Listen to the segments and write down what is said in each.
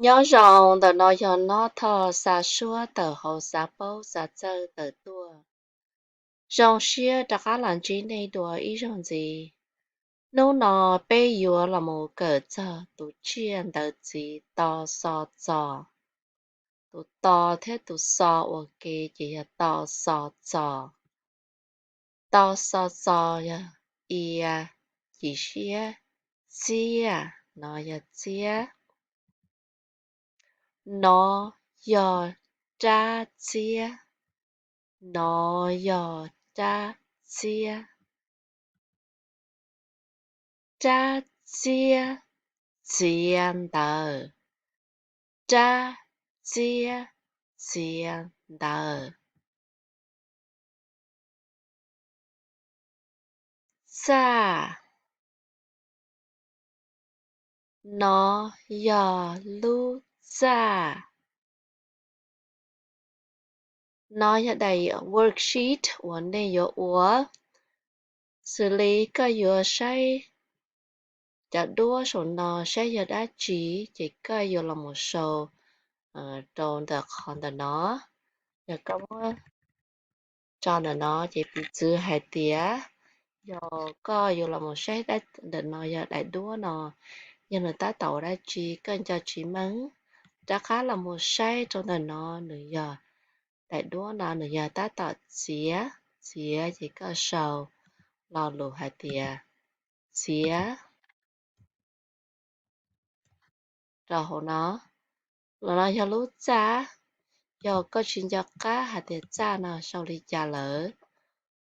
Nyob zoo, ntawm no yog Nob Thoj xa suab tawm hauv xav paub xav txawj tawm tuaj. Zoo siab rov qab los ntsib nej dua ib zaug ntxiv. Hnub no peb yuav los mus kawm txog tus tsiaj ntawv txiv to xo txo. Tus to thiab tus xo ua ke ces yog to xo txo. To xo txo yog ia, ci siab, txiab, no yog txiab. No yog rab txiab, no yog rab txiab. Rab txiab txiav ntawv, rab txiab txiav ntawv. Txaj, no yog lub txaj. No yog daim worksheet uas nej yuav ua. Xws li koj yuav saib cov duab saum no saib yog dab tsi, ces koj yuav los mus sau rau ntawm qhov ntawm no. Yog koj muab tso ntawm no ces piv txwv hais tias yog koj yuav los mus saib ntawm no yog daim duab no, yog nws tab tom ua dab tsi koj nco tsis meej, rov qab los mus saib rau ntawm no nws yog daim duab no nws yog tab tom txiav, txiav ces koj sau lo lus hais tias txiav rau hauv no. Los no yog lub txaj, yog koj tsis nco qab hais tias txaj no sau li cas lawm,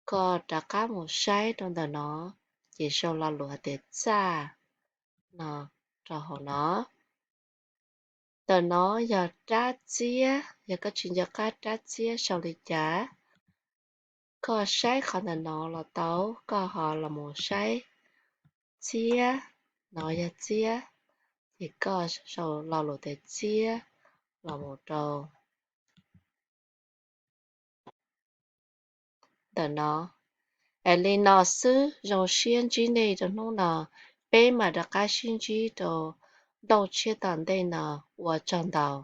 koj rov qab mus saib rau ntawm no, ces sau lo lus hais tias txaj no rau hauv no. Ntawm no yog rab txiab, yog koj tsis nco qab rab txiab sau li cas, koj saib qhov ntawm no los tau, koj ho los mus saib txiab, no yog txiab, ces koj sau lo lus tias txiab los mus rau ntawm no. Es li no xwb, zoo siab ntsib nej rau hnub no, peb mam rov qab sib ntsib rau nplooj tshiab tom ntej no, ua tsaug ntau.